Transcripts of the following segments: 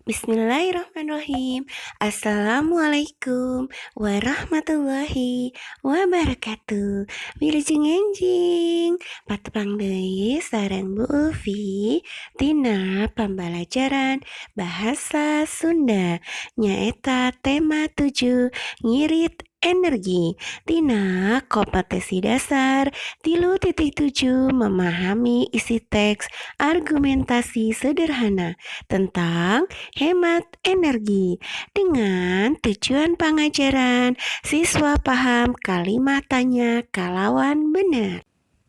Bismillahirrahmanirrahim. Assalamualaikum warahmatullahi wabarakatuh. Wilujeng enjing. Patepang deui sareng Bu Ulfi tina pambalajaran Bahasa Sunda, nyaeta tema 7, ngirit energi, tina kompetensi dasar 3.7, memahami isi teks argumentasi sederhana tentang hemat energi, dengan tujuan pangajaran siswa paham kalimat tanya kalawan bener.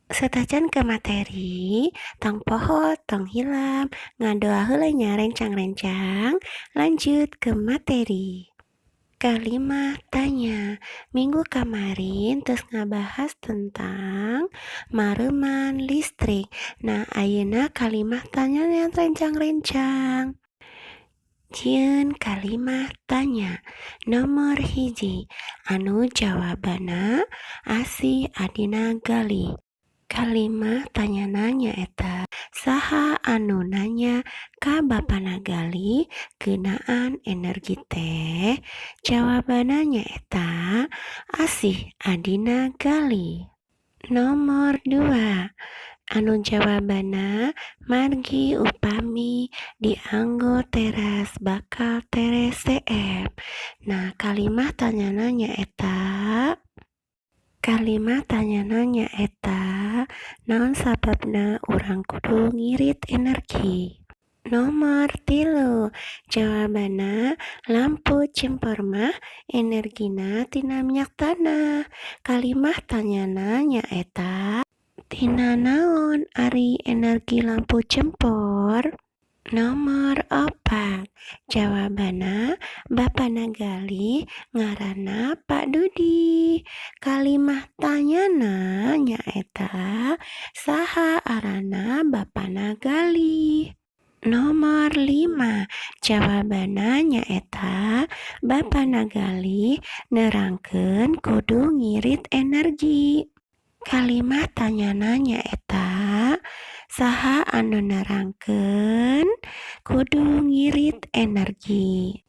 Satacan ke materi, tong poho, tong hilap ngadoa heula nya, rencang-rencang. Lanjut ke materi kalimat tanya. Minggu kemarin terus ngabahas tentang mareuman listrik. Nah, ayeuna kalimat tanya yang rencang-rencang. Jieun kalimat tanya nomor 1, anu jawabana Asih adina Galih. Kalimat tanyana nyaeta, saha anu nanya ka bapana Galih ngeunaan energi teh? Jawabanna nyaeta Asih adina Galih. Nomor 2, anu jawabanna margi upami dianggo teras bakal tereh seep. Nah, kalimat tanyana nyaeta naon sababna urang kudu ngirit energi? Nomor 3, jawabanna lampu cempor mah energina tina minyak tanah. Kalimat tanyana nyaeta tina naon ari energi lampu cempor? Nomor 4, jawabanna bapana Galih ngaranna Pak Dudi. Kalimat tanyana nyaeta saha aranna bapana Galih? Nomor 5, jawabanna nyaeta bapana Galih nerangkeun kudu ngirit energi. Kalimat tanyana nyaeta saha anu nerangkeun kudu ngirit energi?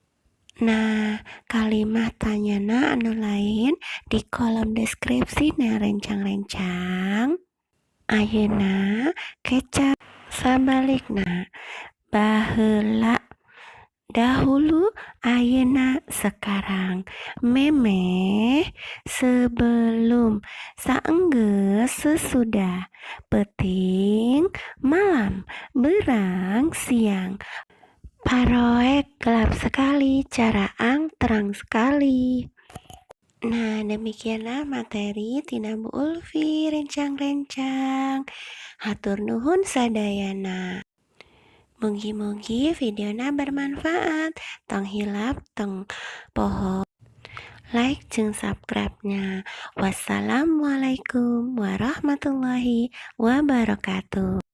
Nah, kalimat tanyana anu lain di kolom deskripsi nya, rencang-rencang. Ayeuna kecap sabalikna: baheula, dahulu, ayeuna, sekarang, memeh, sebelum, saenggeus, sesudah, peuting, malam, beurang, siang, paroek, gelap sekali, caraang, terang sekali. Nah, demikianlah materi tina Bu Ulfi, rencang-rencang. Hatur nuhun sadayana. Mugi-mugi videona bermanfaat. Tong hilap, tong poho like jeung subscribe-nya. Wassalamualaikum warahmatullahi wabarakatuh.